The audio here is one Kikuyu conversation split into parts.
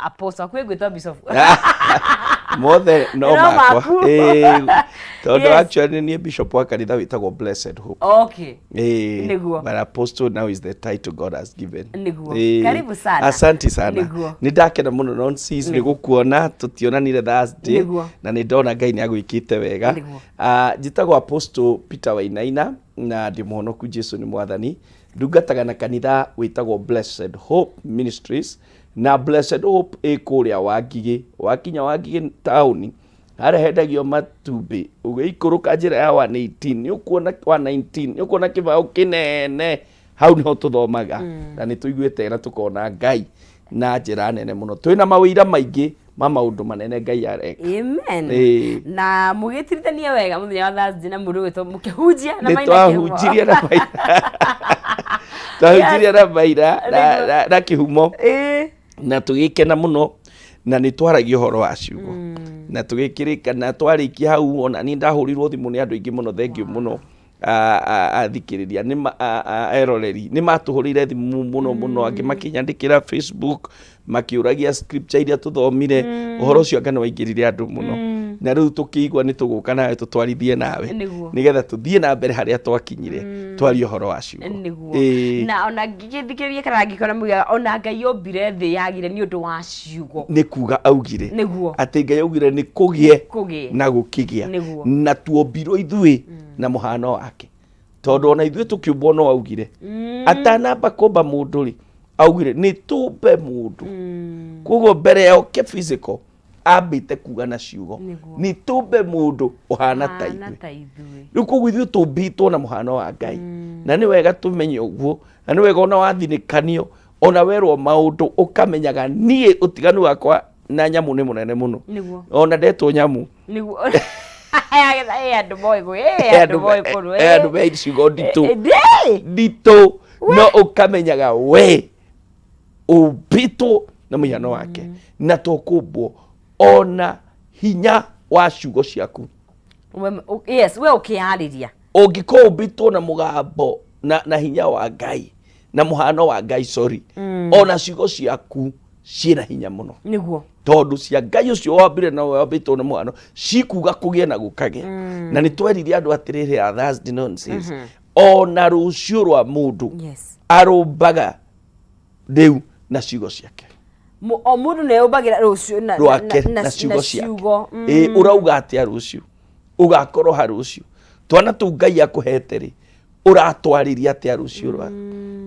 Apostle hakuhĩ ngwĩtwo bishop. Mothe no No makwa. maku. Ĩĩ, tondũ actually niĩ bishop wa kanitha wĩtagwo Blessed Hope. Ĩĩ, Nĩguo. but apostle now is the title God has given. Nĩguo. Ĩĩ. Karibu sana. Asante sana. Nĩguo. Nĩ ndakena mũno nonsense nĩ gũkuona, tũtionanire Thursday Nĩguo. na nĩ ndona Ngai nĩ agwĩkĩte wega. Nĩguo. Ah, njĩtagwo Apostle Peter Wainaina na ndĩ mũhonoku, Jesu nĩ Mwathani. Ndungataga na kanitha wĩtagwo Blessed Hope Ministries, na Blessed Hope ĩ kũrĩa Wangigĩ. Wakinya Wangigĩ taũni harĩa hendagio matumbĩ, ũgĩikũrũka njĩra ya 118 nĩ ũkuona, 119 nĩ ũkuona kĩbaũ kĩnene, hau nĩho tũthomaga. Na nĩ tũiguĩte na tũkona Ngai na njĩra nene mũno, twĩna mawĩira maingĩ ma maũndũ manene Ngai areka. Amen. Ĩĩ. Na mũgĩtirithania wega mũthenya wa Thursday na mũndũ gwĩtwo mũkĩhunjia na nĩ maina kĩhumo. Twahunjirie na maira, twahunjirie na maira na kĩhumo na tũgĩkena mũno, na nĩ twaragia ũhoro wa ciugo na tũgĩkĩrĩka na twarĩkia hau. Ona niĩ ndahũrirwo thimũ nĩ andũ aingĩ mũno, thengiũ mũno athikĩrĩria nĩ eroreri nĩ matũhũrĩire thimũ mũno mũno, angĩ makĩnyandĩkĩra Facebook makĩũragia scripture iria tũthomire. Ũhoro ũcio anga nĩ waingĩrire andũ mũno, na rĩu tũkĩigua nĩ tũgũka nawe tũtwarithie nawe nĩgetha tũthiĩ na mbere harĩa twakinyire, twarie ũhoro wa ciugo. Ĩĩ. Na ona ngĩthikĩrĩria kana ngĩkora mugaga ona Ngai ombire thĩ yagire nĩ ũndũ wa ciugo. Nĩ kuga augire atĩ Ngai augire nĩ kũgĩe kũgĩe na gũkĩgĩa. Na tuombirwo ithuĩ na mũhano wake, tondũ ona ithuĩ tũkĩũmbwo no augire. Atanamba kũmba mũndũ rĩ, augire nĩ tũmbe mũndũ. Koguo mbere ya oke physical ambĩte kuga na ciugo, nĩ tũmbe mũndũ ũhana ta Hana ithuĩ. Ta ithuĩ. Rĩu koguo ithuĩ tũmbĩtwo na mũhano wa Ngai, na nĩ wega tũmenye ũguo, na nĩ wega ona wathinĩkanio, ona werwo maũndũ, ũkamenyaga niĩ ũtiganu wakwa na nyamũ nĩ mũnene mũno. Ona ndetwo nyamũ. Nĩguo. Ĩ andũ moĩ ĩ andũ moĩ kũrũ. Ĩ andũ me ciugo nditũ nditũ, no ũkamenyaga we ũmbĩtwo na mũhiano wake, na to kũmbwo, ona hinya wa ciugo ciaku. Yes, we ũkĩarĩria. Ũngĩkorwo ũmbĩtwo na mũgambo na hinya wa Ngai, na mũhano wa Ngai, sorry, ona ciugo ciaku ciĩna hinya mũno, tondũ cia Ngai ũcio wambire na wambĩtwo na mũhano cikuga kũgĩe na gũkagĩa. Na nĩ twerire andũ atĩrĩrĩ ya Thursday nonsense, ona rũciũ rwa mũndũ arũmbaga rĩu na ciugo ciake. O mũndũ nĩ eyũmbagĩra rũciũ rwake na ciugo ciake. Ĩ ũrauga atĩa rũciũ ũgakorwo ha rũciũ? Twana tũu Ngai akũhete rĩ, ũratwarĩria atĩa rũciũ rwa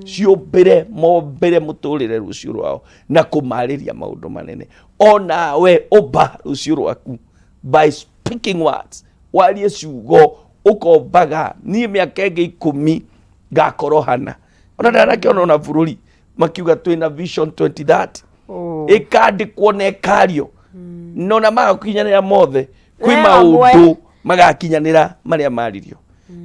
ciũmbĩre mombĩre mũtũrĩre rũciũ rwao na kũmarĩria maũndũ manene? Onawe ũmba rũciũ rwaku by speaking words, warie ciugo ũkombaga, niĩ mĩaka ĩngĩ 10 ngakorwo hana. Ona ndanakĩona ona bũrũri makiuga twĩna Vision 2030, ĩkandĩkwo na ĩkario, no na magakinyanĩra mothe kwĩ Eh, mamwe. Maũndũ magakinyanĩra marĩa maririo.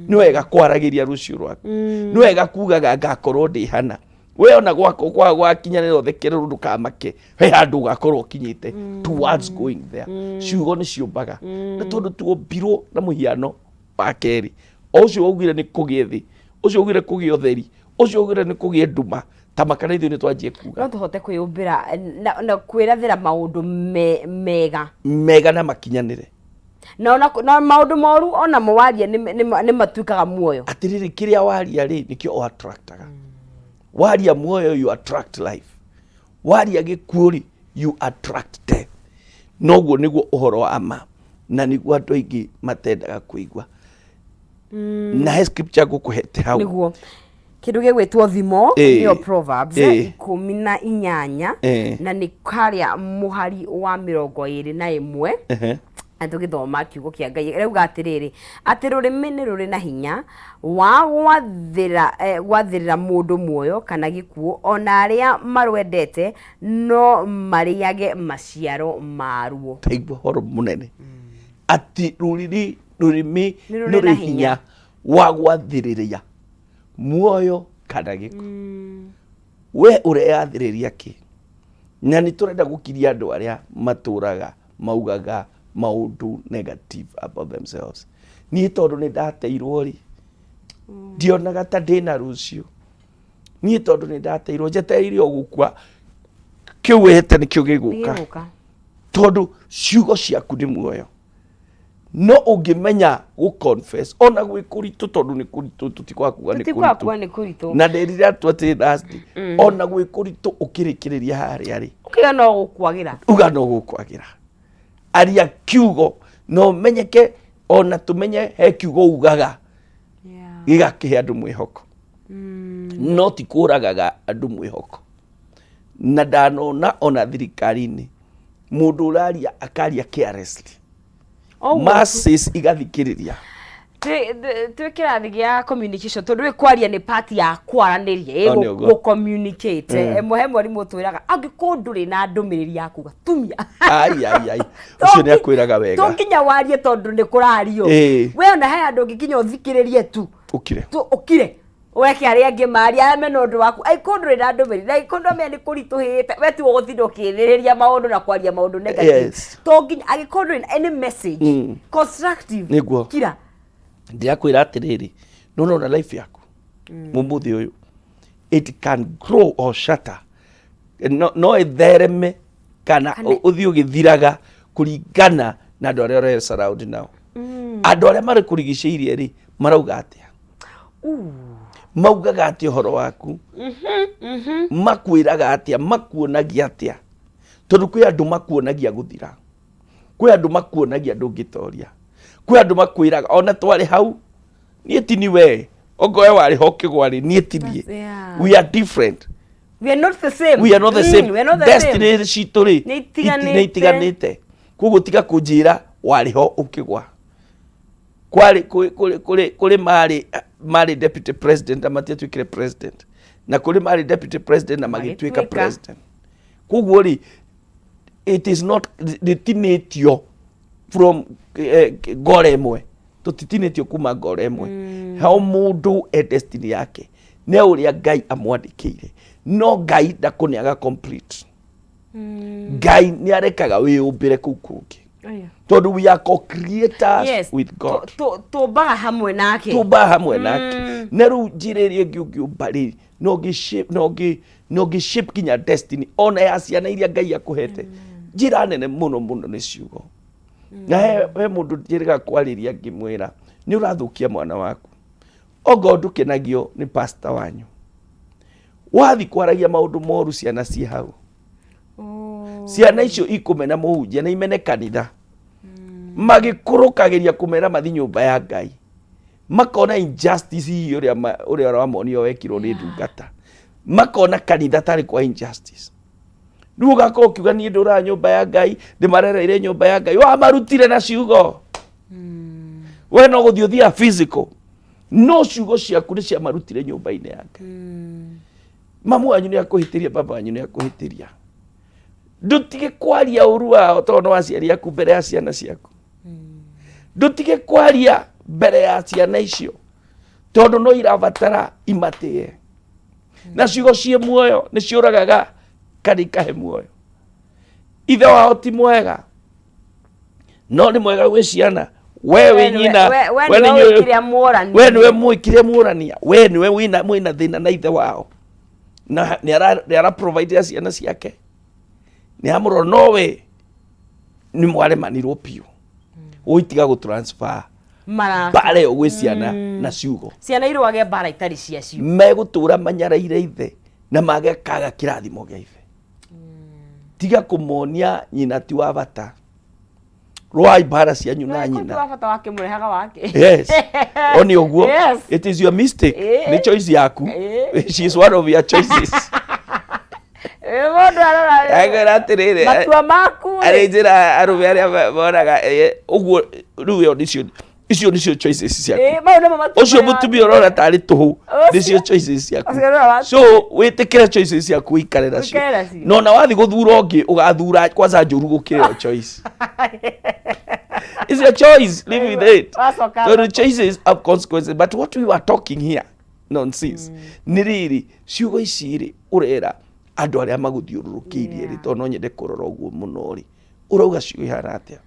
Nĩ wega kwaragĩria rũciũ rwaku, nĩ wega kugaga ngakorwo ndĩ hana. We ona gwako kwaga gwakinyanĩra, ũthekererwo, ndũkamake, he handũ ũgakorwo ũkinyĩte towards going there. Ciugo nĩ ciũmbaga, na tondũ tuombirwo na mũhiano wa kerĩ, o ũcio waugire nĩ kũgĩe thĩ, ũcio waugire kũgĩe ũtheri, ũcio waugire nĩ kũgĩe nduma, ta makana ithuĩ nĩ twanjie kuga. No tũhote kwĩyũmbĩra na kwĩrathĩra maũndũ mega. Mega na makinyanĩre. Na ona na maũndũ moru onamo waria nĩ matuĩkaga muoyo. Atĩrĩrĩ, kĩrĩa waria rĩ, nĩkĩo o attractaga. Waria muoyo, you attract life. Waria gĩkuũ rĩ, you attract death. Noguo nĩguo ũhoro wa ma, na nĩguo andũ aingĩ matendaga kũigua. Na he scripture ngũkũhete hau. Nĩguo kĩndũ gĩgwĩtwo Thimo, nĩyo Proverbs, 18, na nĩ harĩa mũhari wa 21. Na tũgĩthoma kiugo kĩa Ngai rauga atĩrĩrĩ, atĩ rũrĩmĩ nĩ rũrĩ na hinya wa gwathĩrĩra mũndũ muoyo kana gĩkuũ, ona arĩa marwendete no marĩage maciaro maruo. Taigua ũhoro mũnene, atĩ rũrĩmĩ Nĩ rũrĩ nĩ na rũrĩ hinya. Hinya wa gwathĩrĩria muoyo kana gĩkuũ. We ũreyathĩrĩria kĩ? Na nĩ tũrenda gũkiria andũ arĩa matũraga maugaga maũndũ negative about themselves. Niĩ tondũ nĩ ndateirwo rĩ, ndionaga ta ndĩna rũciũ. Niĩ tondũ nĩ ndateirwo, njetereire o gũkua. Kĩu wĩhĩte nĩkĩo gĩgũka. Gĩgũka. Tondũ ciugo ciaku nĩ muoyo. No ũngĩmenya gũ confess ona gwĩ kũritũ, tondũ nĩ kũritũ, tũtikwaga kuga nĩ Tũtikwaga kũritũ. Kuga nĩ kũritũ. Na nderire atũ atĩ Thursday, ona gwĩ kũritũ ũkĩrĩkĩrĩria harĩa rĩ, ũkĩga no gũkwagĩra. Uga no gũkwagĩra, aria kiugo na ũmenyeke, ona tũmenye he kiugo ugaga gĩgakĩhe andũ mwĩhoko, no ti kũragaga andũ mwĩhoko. Na ndanona ona thirikari-inĩ mũndũ ũraria akaria carelessly, Ũguo tu. masses igathikĩrĩria. Twĩ kĩrathi gĩa communication, tondũ ĩ kwaria nĩ part ya kwaranĩria, ĩ O, nĩ ũguo. gũ communicate. He mwarimũ twĩraga angĩkorwo ndũrĩ na ndũmĩrĩri ya kuga, tumia. Ai ai ai, ũcio nĩ akwĩraga wega. To nginya warie tondũ nĩ kũrario. We ona he andũ ũngĩkinya ũthikĩrĩrie tu. Ũkire. Tu ũkire, weke arĩa angĩ maria, arĩa mena ũndũ waku. Angĩkorwo ndũrĩ na ndũmĩrĩri, na angĩkorwo ndũramenya nĩ kũritũhĩte, we tiwe ũgũtinda ũkĩthĩrĩria maũndũ na kwaria maũndũ negative. To nginya angĩkorwo ndũrĩ na any message constructive, kira. Ndĩrakwĩra atĩrĩrĩ, nĩũrona life yaku mũmũthĩ ũyũ, it can grow or shatter, no ĩthereme kana ũthiĩ ũgĩthiraga kũringana na andũ arĩa ũre surround nao. Andũ arĩa marĩ kũrigicĩirie rĩ, marauga atĩa? Maugaga atĩa ũhoro waku? Makwĩraga atĩa? Makuonagia atĩa? Tondũ kwĩ andũ makuonagia gũthira, kwĩ andũ makuonagia ndũngĩtoria, kwĩ andũ makwĩraga ona twarĩ hau, niĩ ti ni we, okorwo we warĩ ho ũkĩgwa rĩ, niĩ ti niĩ. We are different. We are not the same. We are not the same. We are not the same. Destiny citũ rĩ, Nĩ itiganĩte. nĩ itiganĩte. Koguo tiga kũnjĩra warĩ ho ũkĩgwa. Kwarĩ kũrĩ marĩ deputy president na matiatuĩkire president, na kũrĩ marĩ deputy president na magĩtuĩka Magĩtuĩka. president. Koguo rĩ, it is not, rĩtinĩtio from ngoro ĩmwe, tũtitinĩtio kuma ngoro ĩmwe. He mũndũ e destiny yake nĩ ũrĩa Ngai amwandĩkĩire, no Ngai ndakũneaga complete. Ngai nĩ arekaga wĩyũmbĩre kũu kũngĩ, tondũ we are co-creators with God. Tũmbaga hamwe nake. Tũmbaga hamwe nake. Na rĩu njĩra ĩrĩa ĩngĩ ũngĩũmba rĩ, no ũngĩ shape, no ũngĩ shape nginya destiny ona ya ciana iria Ngai akũhete, njĩra nene mũno mũno nĩ ciugo. Na he mũndũ njĩrĩga kwarĩria ngĩmwĩra, nĩ ũrathũkia mwana waku. Ongorwo ndũkenagio nĩ pastor wanyu, wathi kwaragia maũndũ moru ciana ciĩ hau, ciana icio ikũmena mũhunjia na imene kanitha. Magĩkũrũkagĩria kũmera mathi nyũmba ya Ngai, makona injustice hihi ũrĩa ũramonio wekirwo nĩ ndungata, makona kanitha tarĩ kwa injustice. Rĩu ũgakorwo ũkiuga, niĩ ndũraga nyũmba ya Ngai, ndĩmarereire nyũmba ya Ngai. Wamarutire na ciugo. We no gũthiĩ ũthiaga physical, no ciugo ciaku nĩ ciamarutire nyũmba-inĩ ya Ngai. Mamu wanyu nĩ akũhĩtĩria, baba wanyu nĩ akũhĩtĩria, ndũtige kwaria ũru wao, tondũ no aciari aku mbere ya ciana ciaku. Ndũtige kwaria mbere ya ciana icio, tondũ no irabatara imatĩe. Na ciugo ciĩ muoyo, nĩ ciũragaga kana ikahe muoyo. Ithe wao ti mwega, no nĩ mwega gwĩ ciana. We wĩ nyina, we we nĩwe nĩ wĩkire mũrani. We nĩwe mwĩkire mũrania, we nĩwe mwĩna thĩna na ithe wao, na nĩ ara provide ciana ciake, nĩ amũrora, no we nĩ mwaremanirwo biũ. Ũitiga gũ transfer Maraka. Mbara ĩyo gwĩ ciana na ciugo. Ciana irũage mbara itarĩ ciacio. Megũtũra manyaraire ithe na mage kaga kĩrathimo gĩa ithe. Tiga kũmonia nyina ti wa bata. Rũai mbara cianyu na nyina. Wa bata wake mũrehaga wake. Yes, oni ũguo. It is your mistake. Nĩ choice yaku. She is one of your choices. Mũndũ arora Akwĩra atĩrĩrĩ, matua maku rĩ. Arĩ njĩra arũme arĩa monaga ũguo rĩu, ĩyo nĩcio, icio nĩcio choices ciaku. Mau nĩmo matua Ũcio marĩa mũtumia ũrona tarĩ tũhũ, nĩcio choices ciaku. Ũcio nĩwe wa- So wĩtĩkĩre choices ciaku, ũikare nacio. Ũikare nacio. No na wathiĩ gũthura ũngĩ, ũgathura kwanza njũru gũkĩra ĩyo choice. It's your choice, live with it. Wacoka Tondũ choices have consequences. But what we were talking here nonsense nĩ rĩrĩ, ciugo ici rĩ, ũrera andũ arĩa magũthiũrũrũkĩirie rĩ, tondũ no nyende kũrora ũguo mũno rĩ, ũrauga ciugo ihana atĩa?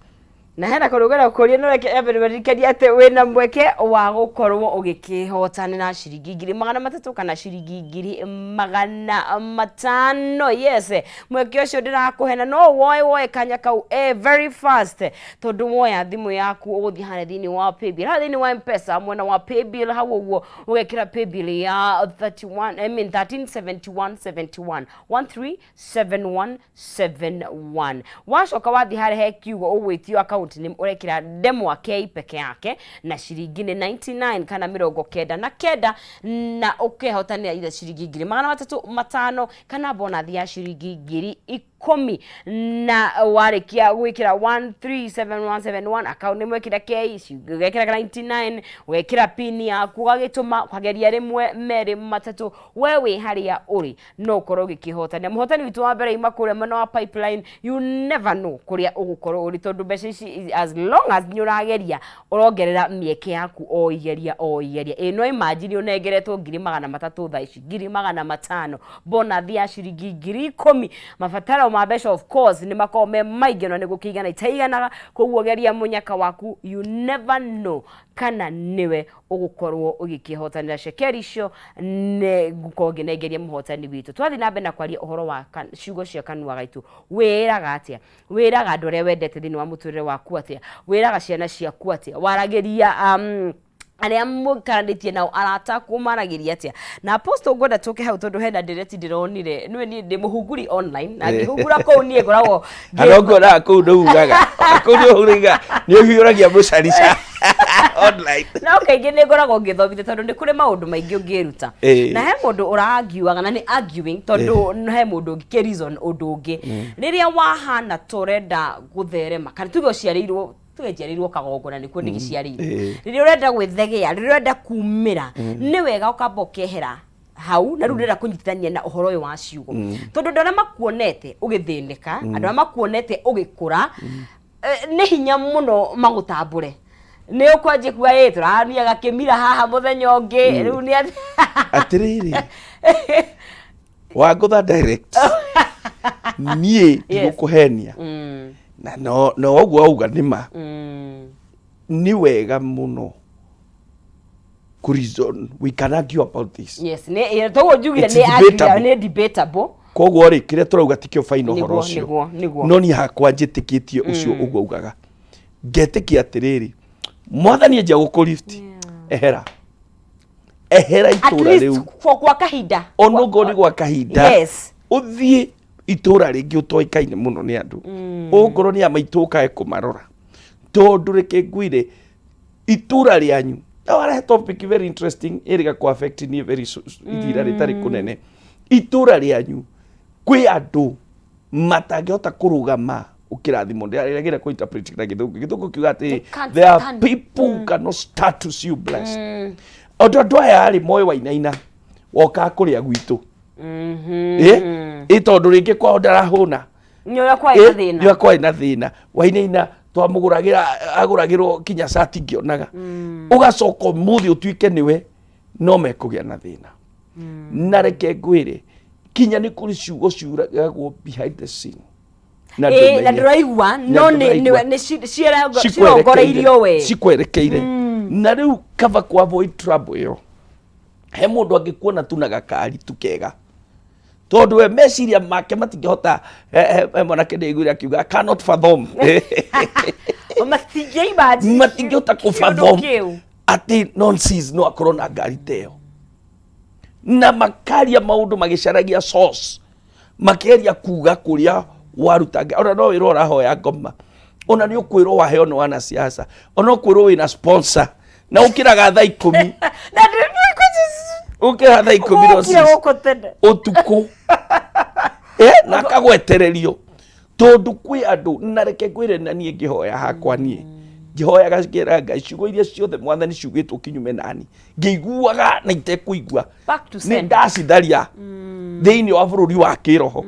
Na hena kũrũgĩra kũria, no reke nyambe ndĩmaririkanie atĩ wĩna mweke wa gũkorwo ũgĩkĩhotanĩra ciringi 300,000 kana ciringi 500,000. Yes, mweke ũcio ndĩrakũhe na no woe kanya kau very fast, tondũ woya thimũ yaku ũgũthiĩ harĩa thĩinĩ wa paybill, harĩa thĩinĩ wa Mpesa, mwena wa paybill hau ũguo, ũgekĩra paybill ya 31, I mean 137171, 137171. Wacoka wathiĩ harĩa he kiugo ũgwĩtio account name, ũrekĩra ndemwa K peke yake na ciringi nĩ 99 kana 99, na ũkehotanĩra either ciringi 305,000 kana bonathi ya ciringi 10,000. Na warĩkia gwĩkĩra 137171, account name wekĩra K, ũgekĩra 99, ũgekĩra pin yaku, ũgagĩtũma, ũkageria rĩmwe, merĩ, matatũ, we wĩ harĩa ũrĩ no ũkorwo ũgĩkĩhotania. Mũhotani witũ wa mbere ima kũrĩa mwena wa Pipeline. You never know kũrĩa ũgũkorwo ũrĩ, tondũ mbeca ici, as long as nĩ ũrageria, ũrongerera mĩeke yaku o igeria o igeria. Ĩ no imagine ũnengeretwo 300,000 thaa ici, 500,000, bonathi ya ciringi 10,000. Mabataro ma mbeca of course nĩ makoragwo me maingĩ, na nĩ gũkĩigana itaiganaga. Koguo geria mũnyaka waku, you never know kana nĩwe ũgũkorwo ũgĩkĩhotanĩra cekeri icio. Nĩ ngũkorwo ngĩnengeria mũhotani witũ. Twathiĩ na mbere na kwaria ũhoro wa ciugo cia kanua gaitũ. Wĩraga atĩa? Wĩraga andũ arĩa wendete thĩinĩ wa mũtũrĩre waku atĩa? Wĩraga ciana ciaku atĩa? Waragĩria arĩa mũikaranĩtie nao, arata aku, ũmaragĩria atĩa? Na Apostle, ngwenda tũke hau tondũ hena ndereti ndĩronire. Nĩwe niĩ ndĩ mũhunguri online, na ngĩhungura kũu niĩ ngoragwo Kana ũkuonaga kũu ndũhugaga, kũu nĩ ũhuraga, nĩ ũhiũragia mũcarica online. No kaingĩ nĩ ngoragwo ngĩthomithia, tondũ nĩ kũrĩ maũndũ maingĩ ũngĩruta. Na he mũndũ ũra-arguaga, na nĩ arguing tondũ he mũndũ ũngĩ reason ũndũ ũngĩ. Rĩrĩa wahana ta ũrenda gũtherema, kana tuge ũciarĩirwo, tuge njiarĩirwo Kagongona, nĩkuo ndĩgĩciarĩirwo, rĩrĩa ũrenda gwĩthegea, rĩrĩa ũrenda kumĩra, nĩ wega ũkamba ũkehera hau. Na rĩu ndĩrenda kũnyitithania na ũhoro ũyũ wa ciugo, tondũ andũ arĩa makuonete ũgĩthĩnĩka, andũ arĩa makuonete ũgĩkũra, nĩ hinya mũno magũtambũre. Nĩ ũkwanjia kuga ĩ tũraniaga kĩmira haha mũthenya ũngĩ rĩu nĩ Atĩrĩrĩ, Wangũtha, direct niĩ ndigũkũhenia, na no ũguo auga nĩ ma. Nĩ wega mũno kũ reason, we can argue about this. Yes, nĩ toguo njugire. It's Nĩ argue- debatable. Nĩ debatable. Koguo rĩ, kĩrĩa tũrauga tikĩo final ũhoro ũcio. Nĩguo. No niĩ hakwa njĩtĩkĩtie ũcio ũguo augaga, ngetĩkia atĩrĩrĩ, Mwathani enjia gũkũ lift, ehera, ehera At itũra least rĩu for kwa kahinda. Onokorwo nĩ gwa kahinda, ũthiĩ itũra rĩngĩ ũtoĩkaine mũno nĩ andũ, ũgũkorwo nĩ amaitũ ũkae kũmarora, tondũ reke ngwĩre, itũra rĩanyu no warehe topic very interesting ĩrĩga kũ affect niĩ very ihinda rĩtarĩ kũnene. Itũra rĩanyu kwĩ andũ matangĩhota kũrũgama ũkĩrathimwo. Ndĩrageria kũ interpret na Gĩthũngũ. Gĩthũngũ kiuga atĩ They can't there are stand. people who cannot start to see you blessed. Andũ aya rĩ moĩ wainaina wokaga kũrĩa gwitũ, ĩ tondũ rĩngĩ kwao ndarahũna. Nĩ ũrĩa kwarĩ na thĩna. Nĩ kwarĩ na thĩna, wainaina twamũgũragĩra, agũragĩrwo kinya cati ngĩonaga. Ũgacoka ũmũthĩ ũtuĩke nĩwe no mekũgĩa na thĩna. Na reke ngwĩre, kinya nĩ kũrĩ ciugo ciuragwo behind the scene na Ĩ, na ndũmenye. ndũraigua, no nĩ ndũraigua. nĩ cirongoreirio we. Cikwerekeire. Na rĩu kaba ku avoid trouble ĩyo, he mũndũ angĩkuona tu na gakari tu kega, tondũ we meciria make matingĩhota. He mwanake ndĩiguire akiuga cannot fathom. Matingĩ imagine Matingĩhota kĩũndũ kũ-fathom kĩu. Atĩ nonsense no akorwo na ngari ta ĩyo, na makaria maũndũ magĩcaragia source, makĩgeria kuga kũrĩa waruta. Ona no wĩrwo ũrahoya ngoma, ona nĩ ũkwĩrwo waheo nĩ wanasiasa, ona ũkwĩrwo wĩna sponsor na ũkĩraga thaa 10. Na Ũkĩraga thaa 10 Ũkire rũcinĩ gũkũ tene. Ũtukũ, na akagwetererio, tondũ kwĩ andũ. Na reke ngwĩre, na niĩ ngĩhoya hakwa, niĩ ngĩhoyaga ngĩra Ngai ciugo iria ciothe Mwathani ciugĩtwo kinyume nani, ngĩiguaga na itekũigua, Back to nĩ sender. ndacitharia thĩinĩ wa bũrũri wa kĩroho.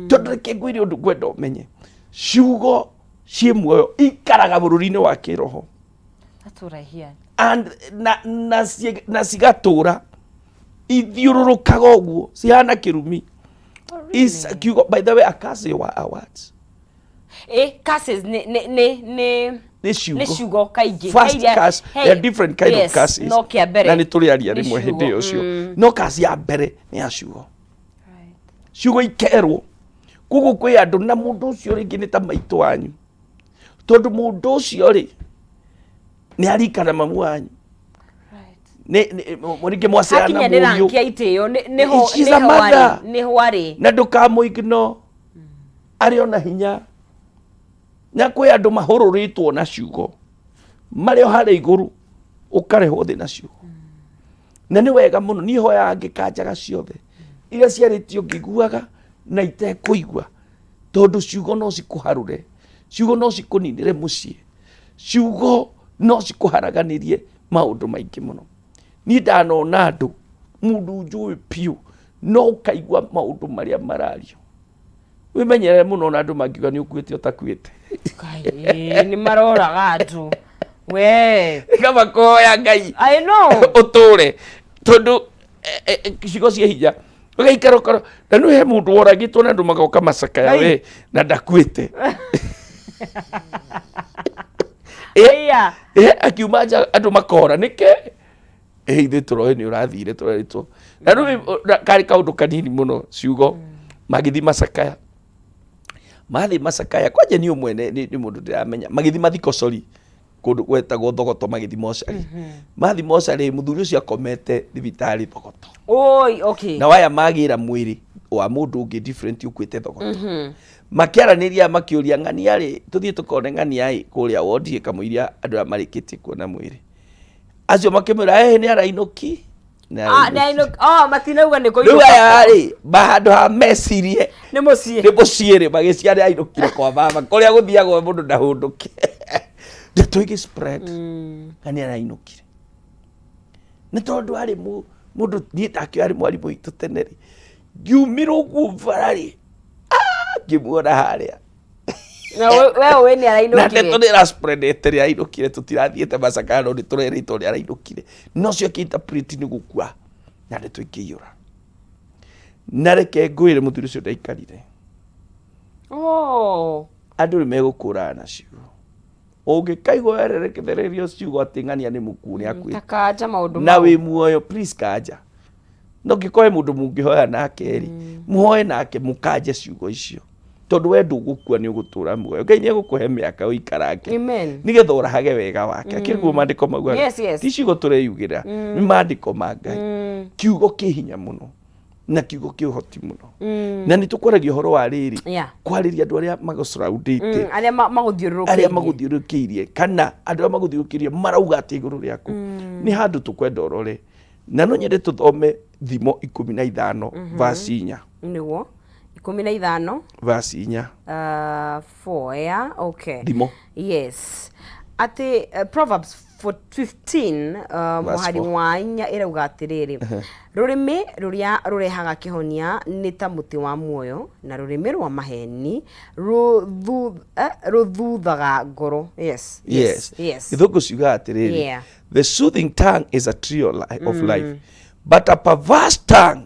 Tondũ reke ngwĩre ũndũ ngwenda ũmenye, ciugo ciĩ muoyo, ikaraga bũrũri-inĩ wa kĩroho. That's what I hear. And na cigatũra ithiũrũrũkaga ũguo cihana kĩrumi. Oh, really? Kiugo, by the way, a curse wa our words. Curses nĩ Nĩ Nĩ ciugo. Ciugo kaingĩ. First He iria- curse, he- there are different kind of yes, curses. No kĩa mbere Na nĩ tũrĩaria nĩ rĩmwe hĩndĩ ciugo. ĩyo cio. No curse ya mbere nĩ ya ciugo. Ciugo ikerwo. Koguo kwĩ andũ na mũndũ ũcio rĩngĩ nĩ ta maitũ wanyu. Tondũ mũndũ ũcio rĩ, nĩ arikana mamu wanyu. Rĩngĩ mwacerana Hakinya nĩ mũriũ. ranki ya itĩo nĩho She's a nĩho arĩ mother. nĩho arĩ. Na ndũkamũignore. Arĩ ona hinya. Na kwĩ andũ mahũrũrĩtwo na ciugo marĩ o harĩa igũrũ, ũkarehwo thĩ na ciugo. Na nĩ wega mũno, niĩ hoyaga ngĩkanjaga ciothe iria ciarĩtio ngĩiguaga na itekũigua, tondũ ciugo no cikũharũre, ciugo no cikũninĩre mũciĩ, ciugo no cikũharaganĩrie maũndũ maingĩ mũno. Niĩ ndanona andũ, mũndũ njũĩ biũ, no ũkaigua maũndũ marĩa marario. Wĩmenyerere mũno na andũ mangiuga nĩ ũkuĩte ũtakuĩte. Ngai, nĩ maroraga andũ we. Kaba kũhoya Ngai I know. ũtũre, tondũ ciugo cia hinya ũgaikara ũkora na nĩ he mũndũ woragĩtwo na andũ magoka macakaya. Ai. We na ndakuĩte. Iya. Akiuma nja andũ makora nĩkĩ ithuĩ tũroĩ nĩ ũrathire tũrerĩtwo na rĩu karĩ kaũndũ kanini mũno. Ciugo magĩthiĩ macakaya, mathiĩ macakaya kwanja niĩ mwene nĩ mũndũ ndĩramenya, magĩthiĩ mathiko, sorry, kũndũ gwetagwo Thogoto, magĩthiĩ mocarĩ. Mathiĩ mocarĩ, mũthuri ũcio akomete thibitarĩ Thogoto. Oi, okay. Na waya magĩra mwĩrĩ wa mũndũ ũngĩ different ũkuĩte Thogoto. Makĩaranĩria, makĩũria ng'ania rĩ, tũthiĩ tũkone ng'ania ĩ kũrĩa wondi kamũiria andũ aya marĩkĩtie kuona mwĩrĩ. Acio makĩmwĩra, "Ĩ, nĩ arainũki, nĩ Ah, nĩ arainũki." oh, matinauga nĩ Rĩu kũinũka. aya rĩ, handũ ha mecirie nĩ mũciĩ. Nĩ mũciĩ rĩ, magĩcia nĩ ainũkire kwa baba kũrĩa gũthiagwo mũndũ ndahũndũke. Ndeto ĩgĩ spread na nĩ arainũkire, nĩ tondũ arĩ mũndũ niĩ ndakĩoĩ arĩ mwarimũ witũ tene rĩ, ngiumĩra ũguo bara rĩ, ah, ngĩmuona harĩa. Na we ũĩ nĩ Na arainũkire. ndeto nĩ ĩraspreadete nĩ arainũkire, tũtirathiĩte macakaya no nĩ tũrerĩtwo nĩ arainũkire, no cio akĩinterpret nĩ gũkua na ndeto ikĩiyũra. Na reke ngwĩre, mũthuri ũcio ndaikarire. Oh. Andũ nĩ megũkũraga na ciugo. Ũngĩkaigua wererekethererio ciugo atĩ ng'ania nĩ mũkuũ, nĩ akuĩte. Ta kanja maũndũ Na mau. Wĩ muoyo, please kanja. No ngĩkorwo he mũndũ mũngĩhoya nake rĩ, mũhoe nake mũkanje ciugo icio, tondũ we ndũgũkua, nĩ ũgũtũra muoyo. Ngai nĩ egũkũhe mĩaka ũikarange Amen. nĩgetha ũrahage wega wake. Akĩrĩ guo maandĩko maugaga. Yes. Ti ciugo tũreyugĩra, nĩ maandĩko ma Ngai. Kiugo kĩ hinya mũno na kiugo kĩ ũhoti mũno. Na nĩ tũkwaragia ũhoro wa rĩrĩ, kwarĩria andũ arĩa magũcuraundĩte, Arĩa magũthiũrũrũkĩirie. Arĩa magũthiũrũrũkĩirie kana andũ arĩa magũthiũrũrũkĩirie marauga atĩ igũrũ rĩaku, nĩ handũ tũkwenda ũrore. Na no nyende tũthome Thimo 15 verse 4. Nĩguo 15. Verse 4. 4, yeah, okay. Thimo. Yes, atĩ Proverbs 15 Verse mũhari 4. wa 4 ĩrauga atĩrĩrĩ, "Rũrĩmĩ rũrĩa rũrehaga kĩhonia nĩ ta mũtĩ wa muoyo, na rũrĩmĩ rwa maheni rũthuthaga ngoro." Yes. Yes. Gĩthũngũ ciugaga atĩrĩrĩ, "The soothing tongue is a tree of life, but a perverse tongue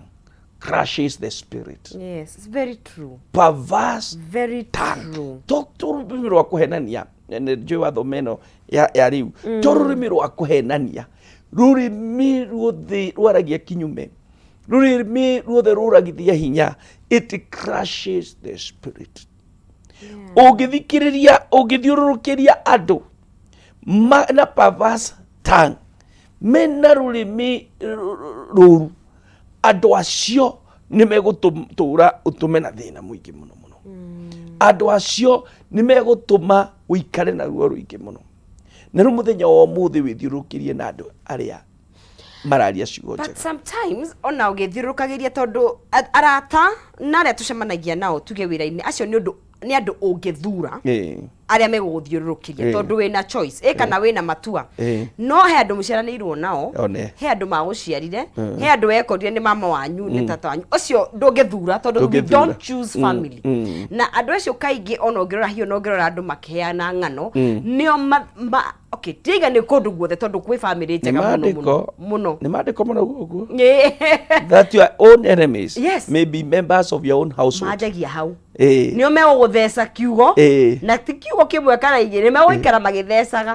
crushes the spirit." Yes, it's very true. Perverse Very tongue. true. To rũrĩmĩ rwa kũhenania, nĩ njũĩ wathoma ĩno ya rĩu, to rũrĩmĩ rwa kũhenania, rũrĩmĩ ruothe rwaragia kinyume, rũrĩmĩ ruothe rũragithia hinya, it crushes the spirit. Ũngĩthikĩrĩria, ũngĩthiũrũrũkĩria andũ na perverse tongue, mena rũrĩmĩ rũru, andũ acio nĩ megũtũra ũtũme na thĩna mũingĩ mũno mũno. Andũ acio nĩ megũtũma ũikare na ruo rũingĩ mũno. Na rĩu mũthenya wa ũmũthĩ wĩthiũrũrũkĩrie na andũ arĩa mararia ciugo But njega. sometimes ona ũgĩthiũrũrũkagĩria, tondũ arata na arĩa tũcemanagia nao tuge wĩra-inĩ, acio nĩ ũndũ nĩ andũ ũngĩthura arĩa megũgũthiũrũrũkĩria, tondũ wĩna choice ĩ kana wĩna matua. No he andũ mũciaranĩirwo nao, One. he andũ magũciarire, he andũ wekorire nĩ mama wanyu, nĩ tata wanyu, ũcio ndũngĩthura, tondũ we Ndũngĩthura. don't choose family. Na andũ acio kaingĩ ona ũngĩrora hiyo na ũngĩrora andũ makĩheana ng'ano nĩo okay, ndiaiga nĩ kũndũ guothe, tondũ kwĩ family Nĩ njega mũno mũno maandĩko. Mũno. Nĩ maandĩko mũno ũguo Ĩ. that your own enemies Yes. may be members of your own household. Manjagia hau. Nĩo megũgũtheca kiugo, na ti kiugo kĩmwe kana igĩrĩ, megũikara magĩthecaga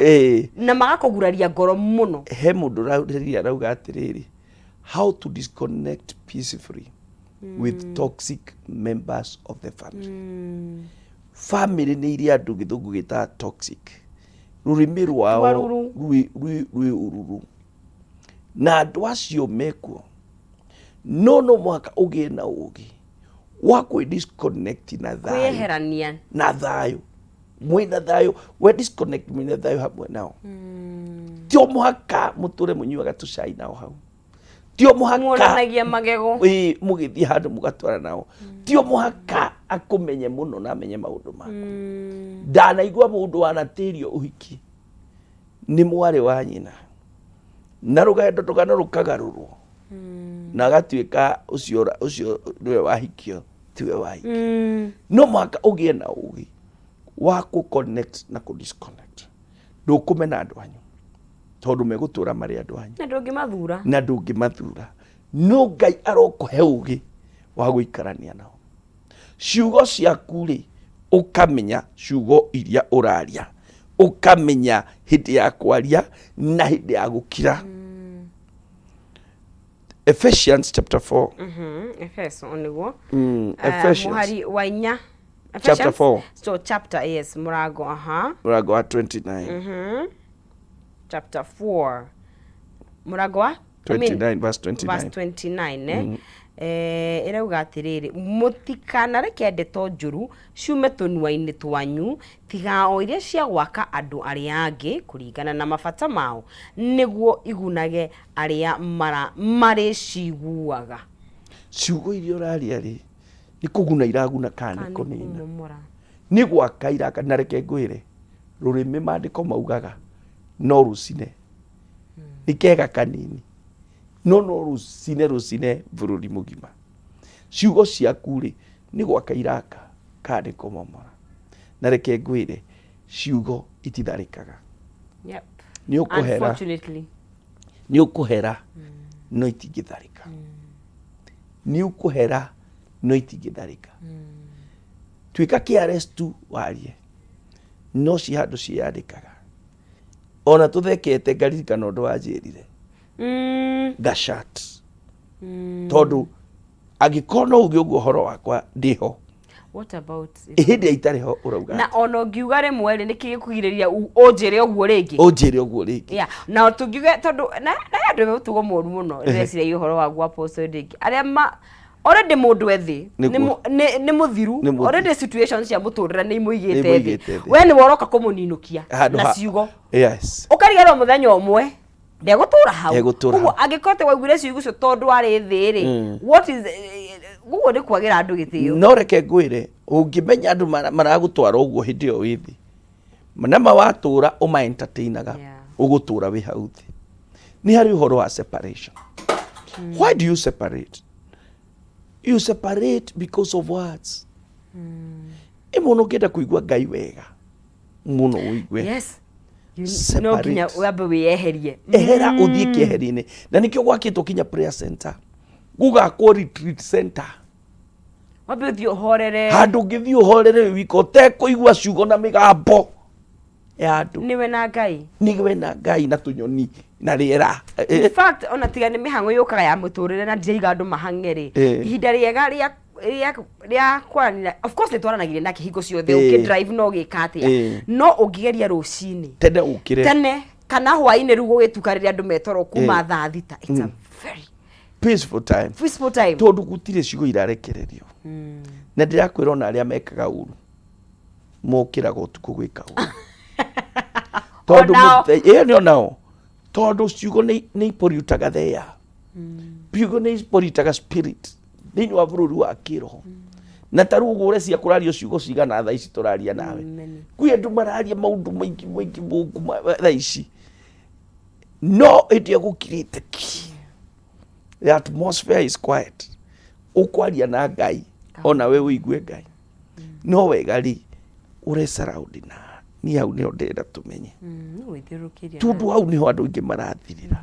na magakũguraria ngoro mũno. He mũndũ ũrarĩria arauga atĩrĩrĩ, how to disconnect peacefully with toxic members of the family. Family nĩ iria andũ gĩthũngũ gĩtaga toxic, rũrĩmĩ rwao Twaruru. rwĩ ũruru, na andũ acio mekuo, no mũhaka ũgĩe na ũgĩ wa kwĩ disconnect na thayũ. Kwĩyeherania. Na thayũ, mwĩna thayũ, we disconnect mwĩna thayũ hamwe nao. Ti o mũhaka mũtũre mũnyuaga tũcai nao hau, ti o mũhaka muonanagia magego. Ĩĩ, mũgĩthiĩ handũ mũgatwara nao, ti o mũhaka akũmenye mũno na amenye maũndũ maku. Ndanaigua mũndũ wanatĩrio ũhiki nĩ mwarĩ wa nyina, na rũgendo rũgano rũkagarũrwo na agatuĩka ũcio nĩwe wahikio, tiwe wahikio. No mũhaka ũgĩe na ũgĩ wa kũ connect na kũ disconnect. Ndũkũmena andũ anyu tondũ megũtũra marĩ andũ anyu. Na ndũngĩmathura. Na ndũngĩmathura, no Ngai arokũhe ũgĩ wa gũikarania nao. Ciugo ciaku rĩ, ũkamenya ciugo iria ũraria, ũkamenya hĩndĩ ya kwaria na hĩndĩ ya gũkira. Ephesians chapter 4. Efeso nĩguo. Ephesians Mũhari wa 4. Chapter Ephesians? 4. So chapter, yes, mũrango, aha. Mũrango wa 29. Chapter 4, mũrango wa, I mean, 29, verse 29. Verse 29, eh? Ĩrauga atĩrĩrĩ, mũtikanareke ndeto njũru ciume tũnua-inĩ twanyu, tiga o iria cia gwaka andũ arĩa angĩ kũringana na mabata mao, nĩguo igunage arĩa marĩciguaga. Ciugo iria ũraria rĩ, nĩ kũguna iraguna kana nĩ Kana nĩ kũnina? kũmomora. Nĩ gwaka iraka. Na reke ngwĩre, rũrĩmĩ, maandĩko maugaga no rũcine, nĩ kega kanini, no rũcine bũrũri mũgima. Ciugo ciaku rĩ, nĩ gwaka iraka kana nĩ kũmomora? Na reke ngwĩre, ciugo ititharĩkaga. Nĩ ũkũhera. Unfortunately. Nĩ ũkũhera no itingĩtharĩka. Nĩ ũkũhera no itingĩtharĩka. Tuĩka careless tu warie, no ci handũ ciĩyandĩkaga. Ona tũthekete, ngaririkana ũndũ wanjĩrire, ngashat, tondũ angĩkorwo no uge ũguo ũhoro wakwa ndĩho, What about hĩndĩ ĩrĩa itarĩ ho ũrauga? Na ona ũngiuga rĩmwe rĩ, nĩkĩ gĩkũgirĩrĩria ũnjĩre ũguo rĩngĩ? Ũnjĩre ũguo rĩngĩ. Yeah. Na tũngiuge tondũ na he andũ me mũtugo mũru mũno, ndĩreciria ũhoro wa gwa apostle rĩngĩ, arĩa ma already mũndũ ethĩ nĩ mũthiru. Nĩ mũthiru. Already situation cia mũtũrĩre nĩ imũigĩte thĩ. Nĩimũigĩte thĩ. We nĩ woroka kũmũninũkia Handũ na ciugo, ũkariganĩrwo mũthenya ũmwe ndegũtũra hau. Ndegũtũra Koguo hau. angĩkorwo atĩ waiguire ciugo icio tondũ warĩ thĩ rĩ, what is koguo nĩ kwagĩra andũ gĩtĩo. No reke ngwĩre, ũngĩmenya andũ maragũtwara ũguo hĩndĩ ĩyo wĩ thĩ, nama watũra ũma entertainaga, ũgũtũra wĩ hau thĩ. Nĩ harĩ ũhoro wa separation. Why do you separate? You separate because of words. Ĩ mũno ũngĩenda kũigua Ngai wega mũno, ũigue Yes, no nginya Separate. wambe wĩyeherie. Ehera, ũthiĩ kĩeheri-inĩ, na nĩkĩo gwakĩtwo kinya prayer center, gũgakwo retreat center. Wambe ũthiĩ ũhorere. Handũ ũngĩthiĩ ũhorere wĩ wika, ũtekũigua ciugo na mĩgambo ya andũ. Nĩwe na Ngai. Nĩwe na Ngai na tũnyoni na rĩera. In fact, ona tiga nĩ mĩhang'o yũkaga ya mũtũrĩre na ndiraiga andũ mahang'e rĩ, ihinda rĩega rĩa kwaranĩria, of course nĩ twaranagĩria nake hingo ciothe, ũkĩ drive no ũgĩka atĩa, no ũngĩgeria rũcinĩ, Tene ũkĩre. Tene kana hwainĩ rĩu gũgĩtuka, rĩrĩa andũ metoro kuma thaa 6, it's a very peaceful time. Peaceful time. Tondũ gũtirĩ ciugo irarekererio, na ndĩrakwĩra ona arĩa mekaga ũru mokĩraga ũtukũ gwĩka ũru, tondũ Onao. Ĩyo nĩ onao, tondũ ciugo nĩ ipollutaga the air, ciugo nĩ ipollutaga spirit thĩinĩ wa bũrũri wa kĩroho. Na ta rĩu ũguo ũrecia kũrario ciugo cigana thaa ici tũraria nawe? Many. Kwĩ andũ mararia maũndũ maingĩ maingĩ mũngu thaa ici, no hĩndĩ ĩrĩa gũkirĩte ki, the atmosphere is quiet, ũkwaria na Ngai, ona we ũigue Ngai. No wega rĩ, ũre surround na niĩ hau nĩho ndĩrenda tũmenye. No wĩthiũrũrũkĩria. Tondũ hau nĩho andũ aingĩ marathirĩra,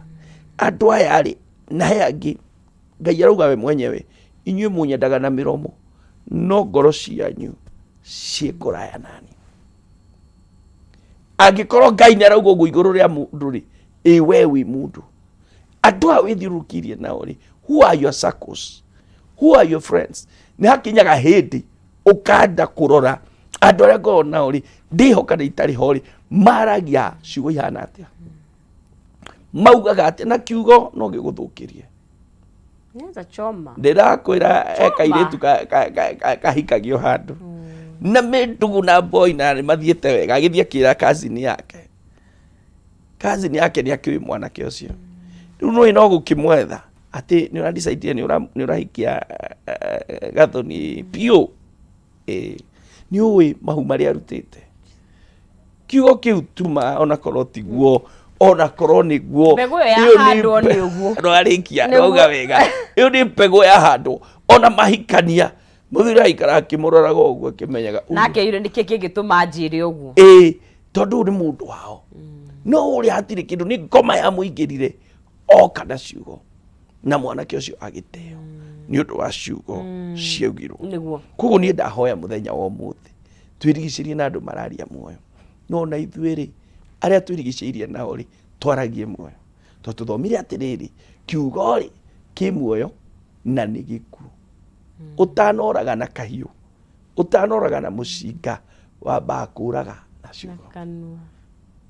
andũ aya rĩ, na he angĩ Ngai arauga we mwenyewe, inyuĩ mũnyendaga na mĩromo. No ngoro cianyu ciĩ kũraya nani. Angĩkorwo Ngai nĩ arauga ũguo igũrũ rĩa mũndũ rĩ, ĩ we wĩ mũndũ. Andũ aya wĩthiũrũrũkĩirie nao rĩ, who are your circles? Who are your friends? Nĩ hakinyaga hĩndĩ ũkanda kũrora andũ arĩa ngoragwo nao rĩ, ndĩhoka nĩ itarĩ ho rĩ, maragia ciugo ihana atĩa? Maugaga atĩa? Na kiugo no gĩgũthũkĩrie. Nyanza choma. Ndĩrakwĩra he Choma. kairĩtu kahikagio handũ na mĩndugu na boy na nĩ mathiĩte wega, agĩthiĩ akĩra cousin yake, cousin yake nĩ akĩũĩ mwanake ũcio. Rĩu nĩũĩ no gũkĩmwetha atĩ nĩ ũra decide nĩ ũrahikia Gathoni biũ. Ĩĩ, nĩ ũĩ mahu marĩa arutĩte. Kiugo kĩu tuma onakorwo tiguo, onakorwo nĩguo. Mbegũ ĩyo Ĩyo nĩ yahandwo nĩ ũguo. Ndwarĩkia, Nĩguo. ndwauga wega. Ĩyo nĩ mbegũ yahandwo. Ona mahikania, mũthuri aikara akĩmũroraga ũguo akĩmenyaga ũyũ. Nake yure nĩkĩ kĩngĩtũma njĩre ũguo. Ĩĩ, tondũ ũyũ nĩ mũndũ wao. No ũrĩa hatirĩ kĩndũ, nĩ ngoma yamũingĩrire, oka na ciugo. Na mwanake ũcio agĩteo nĩ ũndũ wa ciugo ciaugirwo. Nĩguo. Koguo niĩ ndahoya mũthenya wa ũmũthĩ twĩrigicĩrie na andũ mararia muoyo, no ona ithuĩ rĩ, arĩa twĩrigicĩirie nao rĩ, twaragie muoyo, tondũ tũthomire atĩrĩrĩ, kiugo rĩ kĩ muoyo na nĩ gĩkuũ. Ũtanoraga na kahiũ, ũtanoraga na mũcinga, wambaga kũraga na ciugo. Kanua.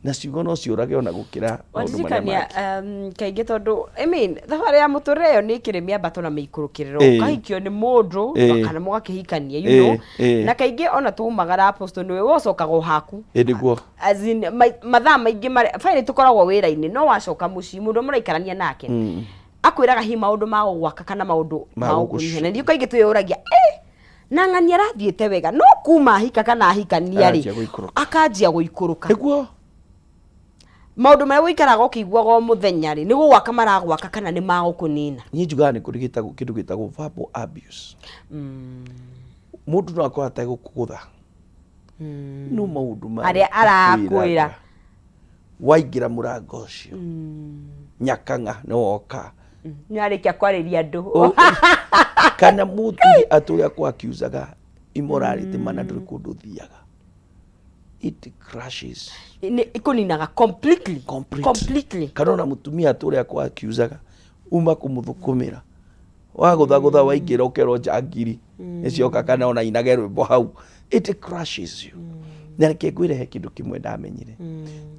Na ciugo no ciũrage ona gũkĩra maũndũ marĩa Wandirikania mangĩ. Kaingĩ tondũ I mean, thabarĩ ya mũtũrĩre ĩyo nĩ ĩkĩrĩ mĩambato na mĩikũrũkĩrĩro. Ũkahikio nĩ mũndũ kana mũgakĩhikania, you know. Na kaingĩ ona twaumagara Apostle nĩwe we ũcokaga o haku. Ĩ nĩguo. As in, mathaa maingĩ marĩa finally tũkoragwo wĩra-inĩ no wacoka mũciĩ mũndũ ũrĩa mũraikarania nake akwĩraga hihi maũndũ ma gũgwaka kana maũndũ Ma ma gũgũcu- gũkũnyihia. Na ndio kaingĩ twĩyũragia na ng'ania arathiĩte wega no kuma ahika kana ahikania rĩ Aranjia gũikũrũka. akanjia gũikũrũka. Nĩguo. Maũndũ marĩa ũikaraga ũkĩiguaga o mũthenya rĩ, nĩ gũgwaka maragwaka kana nĩ magũkũnina? Niĩ njugaga nĩ kũrĩ kĩndũ gĩtagwo verbal abuse. Mũndũ no akorwo ategũkũgũtha, no maũndũ marĩa Arĩa arakwĩra. akwĩraga, waingĩra mũrango ũcio nyakang'a nĩ woka. Nĩ arĩkia kwarĩria andũ. Kana mũthuri atũrĩa akũ-accusaga immorality mana ndũrĩ kũndũ ũthiaga. It crashes. Nĩ ikũninaga completely. Complete. Completely. Kana ona mũtumia atũrĩa akũ-accusaga uma kũmũthũkũmĩra, wagũthagũtha waingĩra ũkerwo njangiri nĩcioka kana ona inage rwĩmbo hau. It crashes you. Na reke ngwĩre he kĩndũ kĩmwe ndamenyire.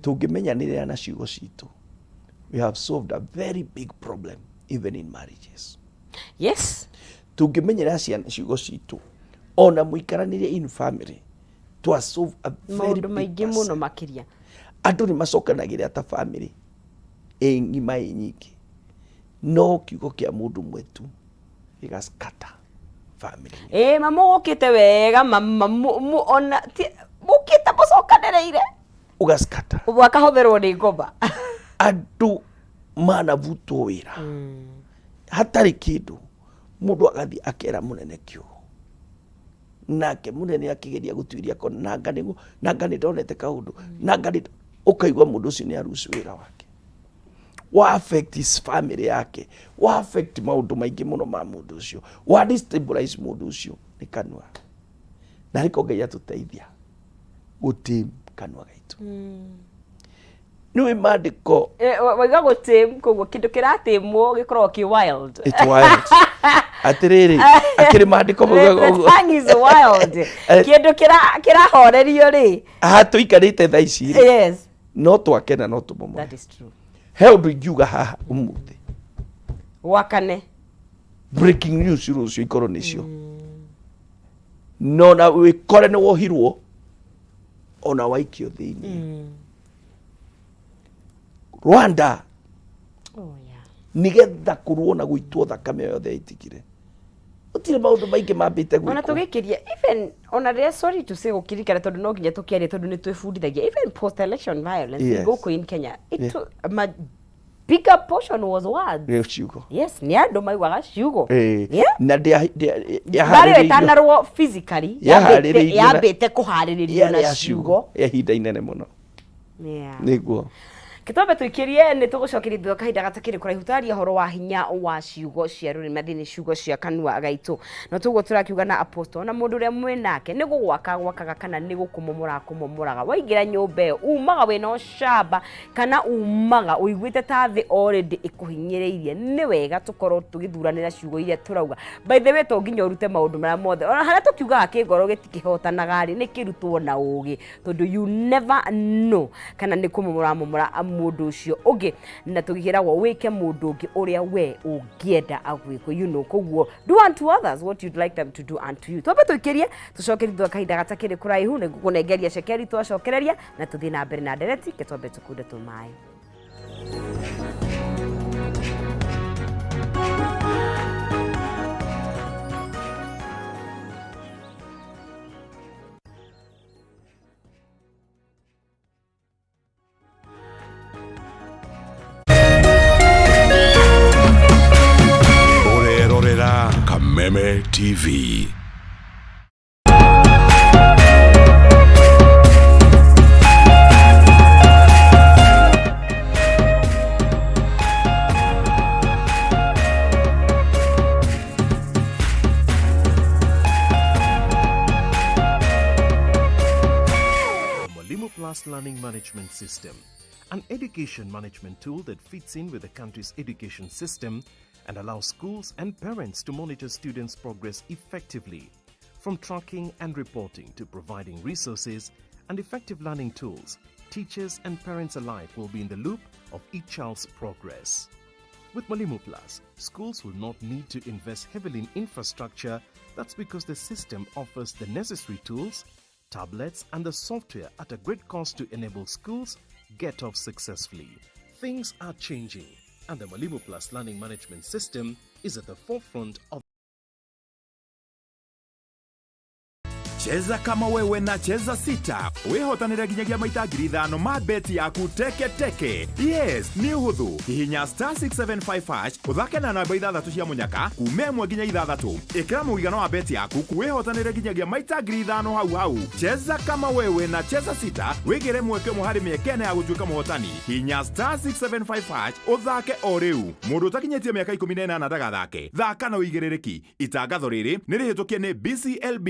Tũngĩmenyanĩrĩra na ciugo citũ, we have solved a very big problem even in marriages. Tũngĩmenyerera ciugo citũ ona mũikaranĩrie in family, twa solve a very Maũndũ big maingĩ mũno percent. makĩria. Andũ nĩ macokanagĩrĩra ta family ĩ ng'ima ĩ nyingĩ, no kiugo kĩa mũndũ ũmwe tu gĩgaskata family. Ĩ mama ũgũkĩte wega, mama ona mũkĩte mũcokanĩrĩire. Ũgaskata. Ũguo akahũthĩrwo nĩ ngoma. Andũ manabutwo wĩra hatarĩ kĩndũ, mũndũ agathiĩ akera mũnene kiugo, nake mũnene akĩgeria gũtuĩria kona, nanga nĩguo, nanga nĩ ndonete kaũndũ, nanga nĩ, ũkaigua mũndũ ũcio nĩ aruci wĩra wake. Wa affect his family yake, wa affect maũndũ maingĩ mũno ma mũndũ ũcio, wa destabilize mũndũ ũcio nĩ kanua. Na arĩko Ngai atũteithia gũtĩ kanua gaitũ. Nĩũĩ maandĩko Waiga gũtĩ, koguo kĩndũ kĩratĩmwo gĩkoragwo kĩ wild. It's wild. Atĩrĩrĩ, akĩrĩ maandĩko maugaga The ũguo. tongue is wild. Kĩndũ kĩrahorerio rĩ. Haha tũikarĩte thaa ici rĩ, Yes. no twakena no tũmomore. That is true. He ũndũ ingiuga haha ũmũthĩ. Gwakane. Breaking news rũciũ ikorwo nĩcio. No na wĩkore nĩ wohirwo ona waikio thĩinĩ. Rwanda Oh, yeah. nigetha kũrũo na gũitwo thakame yothe ĩtigire. Gũtirĩ maũndũ maingĩ mambĩte Ona gwĩkwo. tũgĩkĩria even ona rĩrĩa, sorry to say, gũkĩrikana tondũ no nginya tũkĩarie tondũ nĩ twĩbundithagia, even post election violence gũkũ in Kenya, it ma bigger portion was words. Nĩ ciugo. Yes, nĩ andũ maugaga ciugo. Na Mbarĩ ĩyo yaharĩrĩirio ĩtanarũo physically, Yaharĩrĩirio yambĩte kũharĩrĩrio yarĩ na ya ciugo ya ihinda inene mũno. Nĩguo. Kĩtwambe tũikĩrie nĩ tũgũcokeria thutha kahinda gatakĩrĩ kũraihu twaria ũhoro wa hinya wa ciugo cia rũrĩmĩ thĩinĩ ciugo cia kanua gaitũ. No tũguo tũrakiuga na apostle na mũndũ ũrĩa mwĩ nake nĩ gũgwaka gwakaga kana nĩ gũkũmomora kũmomoraga. Waingĩra nyũmba ĩyo umaga wĩna ũcamba kana umaga ũiguĩte ta thĩ already ĩkũhinyĩrĩirie. Nĩ wega tũkorwo tũgĩthuranĩra ciugo iria tũrauga. By the way to nginya ũrute maũndũ marĩa mothe. Ona harĩa tũkiugaga kĩngoro gĩtikĩhotanaga rĩ, nĩ kĩrutwo na ũgĩ tondũ you never know kana nĩ kũmomora momora mũndũ ũcio ũngĩ, na tũkĩragwo wĩke mũndũ ũngĩ ũrĩa we ũngĩenda agwĩkwo, you know. Koguo do unto others what you'd like them to do unto you. Twambe tũikĩrie tũcoke thutha kahinda gatakĩrĩ kũraihu nĩ ngũkũnengeria cekeri twacokereria na tũthiĩ na mbere na ndereti. Ke twambe tũkunde tũmaĩ. Ũrerorera Kameme TV. The Mwalimu Plus Learning Management System, an education management tool that fits in with the country's education system and allows schools and parents to monitor students' progress effectively. From tracking and reporting to providing resources and effective learning tools, teachers and parents alike will be in the loop of each child's progress. With Mwalimu Plus, schools will not need to invest heavily in infrastructure. That's because the system offers the necessary tools, tablets, and the software at a great cost to enable schools get off successfully. Things are changing, and the Mwalimu Plus Learning Management System is at the forefront of Cheza kama wewe na Cheza Sita wihotanire nginyagia maita 5,000 ma beti yaku teke teke. Yes, nĩ ũhũthũ. Hihinya star 675 hash ũthake na namba ithathatũ cia mũnyaka kuma 1 nginya 6. Ĩkĩra mũigana wa beti yaku wihotanire nginyagia maita 5,000 hau hau. Cheza kama wewe na Cheza Sita wĩgĩre mweke ũmwe harĩ mĩeke ĩna ya gũtuĩka mũhotani. Hihinya star 675 hash ũthake o rĩu. Mũndũ ũtakinyĩtie mĩaka 18 ndagathake. Thaka na ũigĩrĩrĩki. Itangatho rĩrĩ nĩ rĩhĩtũkie nĩ BCLB.